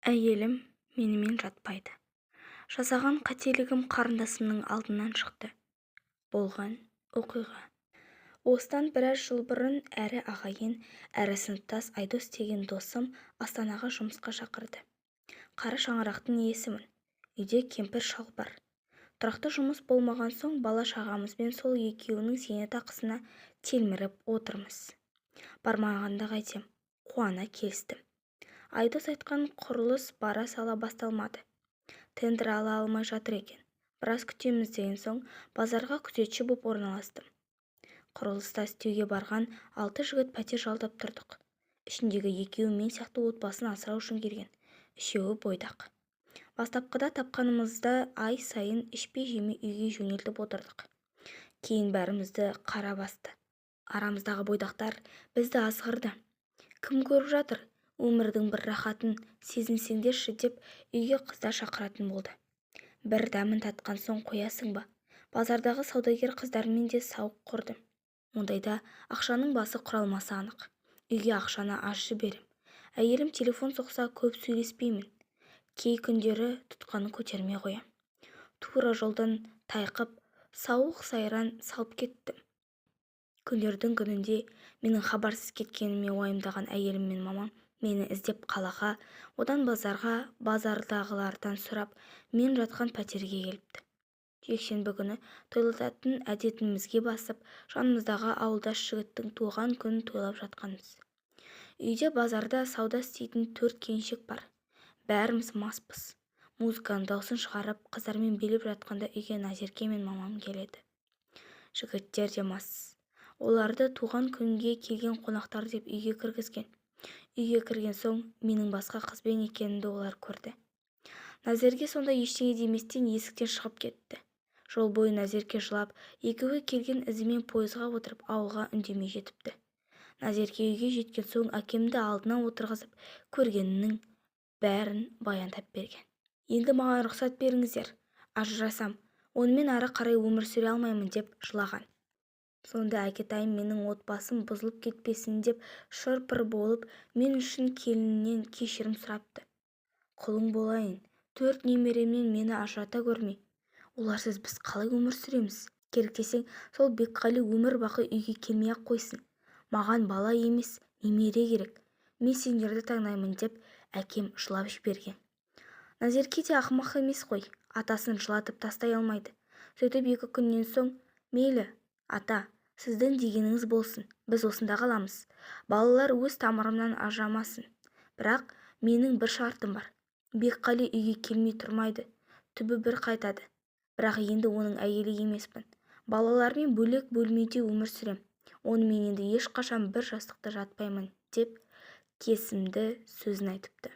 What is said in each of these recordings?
Әйелім менімен жатпайды. Жасаған қателігім қарындасымның алдынан шықты. Болған оқиға. Осыдан біраз жыл бұрын әрі ағайын, әрі сыныптас Айдос деген досым Астанаға жұмысқа шақырды. Қара шаңырақтың иесімін. Үйде кемпір-шал бар. Тұрақты жұмыс болмаған соң бала-шағамызбен сол екеуінің зейнетақысына телміріп отырмыз. Бармағанда қайтем, қуана келістім. Айдос айтқан құрылыс бара сала басталмады. Тендер ала алмай жатыр екен. Біраз күтеміз деген соң базарға күзетші боп орналастым. Құрылыста істеуге барған алты жігіт пәтер жалдап тұрдық. Ішіндегі екеуі мен сияқты отбасын асырау үшін келген, үшеуі бойдақ. Бастапқыда тапқанымызды ай сайын ішпей-жемей үйге жөнелтіп отырдық. Кейін бәрімізді қара басты. Арамыздағы бойдақтар бізді азғырды. Кім көріп жатыр, өмірдің бір рахатын сезінсеңдерші деп үйге қыздар шақыратын болды. Бір дәмін татқан соң қоясың ба? Базардағы саудагер қыздармен де сауық құрдым. Ондайда ақшаның басы құралмасы анық. Үйге ақшаны аз жіберем. Әйелім телефон соқса, көп сөйлеспеймін. Кей күндері тұтқаны көтермей қоям. Тура жолдан тайқып, сауық-сайран салып кеттім. Күндердің күнінде менің хабарсыз кеткеніме уайымдаған әйелім мен мамам мені іздеп қалаға, одан базарға, базардағылардан сұрап, мен жатқан пәтерге келіпті. Жексенбі күні тойлататын әдетімізге басып, жанымыздағы ауылдас жігіттің туған күнін тойлап жатқанбыз. Үйде базарда сауда істейтін төрт келіншек бар. Бәріміз маспыз. Музыканың даусын шығарып, қыздармен билеп жатқанда үйге Назерке мен мамам келеді. Жігіттер де мас. Оларды туған күнге келген қонақтар деп үйге кіргізген. Үйге кірген соң менің басқа қызбен екенімді олар көрді. Назерке сонда ештеңе деместен есіктен шығып кетті. Жол бойы Назерке жылап, екеуі келген ізімен пойызға отырып, ауылға үндемей жетіпті. Назерке үйге жеткен соң әкемді алдына отырғызып, көргенінің бәрін баяндап берген. Енді маған рұқсат беріңіздер, ажырасам, онымен ары қарай өмір сүре алмаймын деп жылаған. Сонда әкетайым менің отбасым бұзылып кетпесін деп шыр-пыр болып, мен үшін келінінен кешірім сұрапты. Құлың болайын, төрт немеремнен мені ажырата көрме. Оларсыз біз қалай өмір сүреміз? Керек десең, сол Бекқали өмір бақи үйге келмей-ақ қойсын. Маған бала емес, немере керек. Мен сендерді таңдаймын деп әкем жылап жіберген. Назерке де ақымақ емес қой, атасын жылатып тастай алмайды. Сөйтіп екі күннен соң, мейлі, ата, сіздің дегеніңіз болсын, біз осында қаламыз. Балалар өз тамырымнан ажырамасын. Бірақ менің бір шартым бар. Бекқали үйге келмей тұрмайды, түбі бір қайтады. Бірақ енді оның әйелі емеспін. Балалармен бөлек бөлмеде өмір сүрем. Онымен енді ешқашан бір жастықта жатпаймын деп кесімді сөзін айтыпты.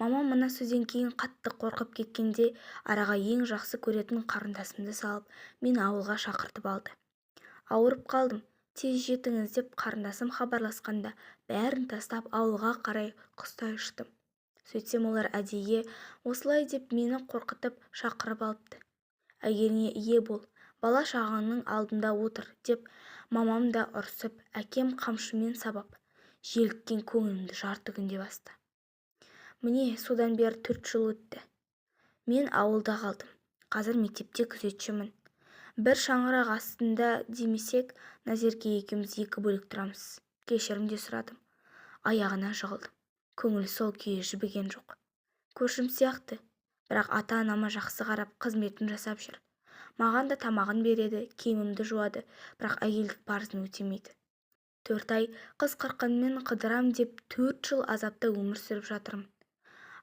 Мамам мына сөзден кейін қатты қорқып кеткенде араға ең жақсы көретін қарындасымды салып, мені ауылға шақыртып алды. Ауырып қалдым, тез жетіңіз деп қарындасым хабарласқанда бәрін тастап ауылға қарай құстай ұштым. Сөйтсем олар әдейі осылай деп мені қорқытып шақырып алыпты. Әйеліңе ие бол, бала-шағаңның алдында отыр деп мамам да ұрсып, әкем қамшымен сабап, желіккен көңілімді жарты күнде басты. Міне, содан бері 4 жыл өтті. Мен ауылда қалдым. Қазір мектепте күзетшімін. Бір шаңырақ астында демесек, Назерке екеуміз екі бөлек тұрамыз. Кешірім де сұрадым. Аяғына жығылдым. Көңілі сол күйі жібіген жоқ. Көршім сияқты, бірақ ата-анама жақсы қарап, қызметін жасап жүр. Маған да тамағын береді, киімімді жуады, бірақ әйелдік парызын өтемейді. 4 ай қыз-қырқынмен қыдырам деп 4 жыл азапта өмір сүріп жатырмын.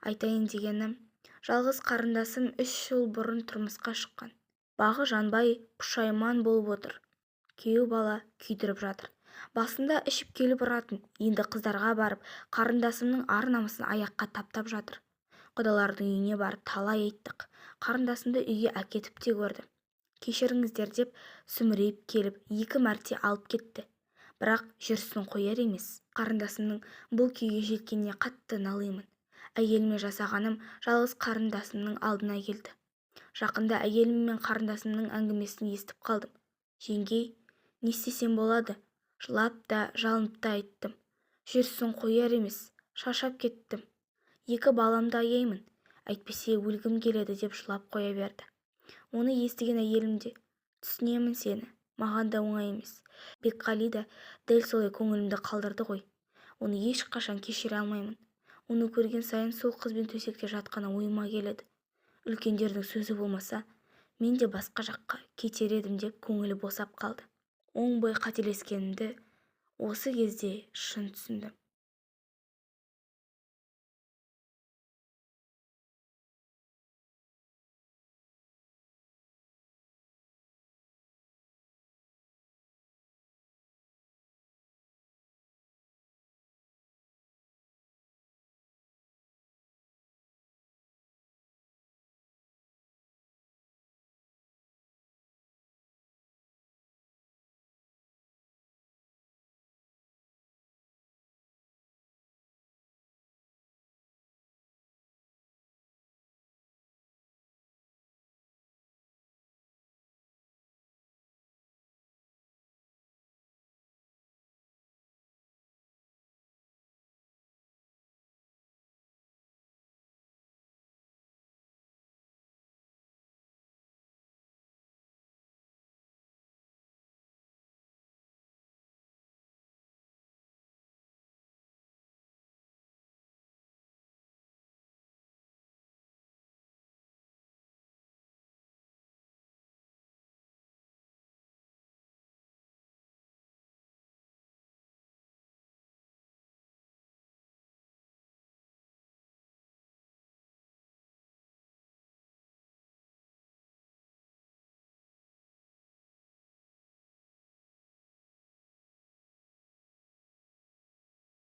Айтайын дегенім, жалғыз қарындасым 3 жыл бұрын тұрмысқа шыққан. Бағы жанбай пұшайман болып отыр. Күйеу бала күйдіріп жатыр. Басында ішіп келіп ұратын, енді қыздарға барып, қарындасымның ар-намысын аяққа таптап жатыр. Құдалардың үйіне барып талай айттық. Қарындасымды үйге әкетіп те көрді. Кешіріңіздер деп сүмірейіп келіп 2 мәрте алып кетті. Бірақ жүрісін қояр емес. Қарындасымның бұл күйге жеткеніне қатты налимын. Әйеліме жасағаным жалғыз қарындасымның алдына келді. Жақында әйелім мен қарындасымның әңгімесін естіп қалдым. Жеңгей, не істесем болады? Жылап та, жалынып та айттым. Жүрісін қояр емес, шаршап кеттім. Екі баламды аяймын, әйтпесе өлгім келеді деп жылап қоя берді. Оны естіген әйелім де: «Түсінемін сені, маған да оңай емес. Бекқали да дәл солай көңілімді қалдырды ғой. Оны ешқашан кешіре алмаймын. Оны көрген сайын сол қызбен төсекте жатқаны ойыма келеді. Үлкендердің сөзі болмаса, мен де басқа жаққа кетер едім», – деп көңілі босап қалды. Оңбай қателескенімді осы кезде шын түсіндім.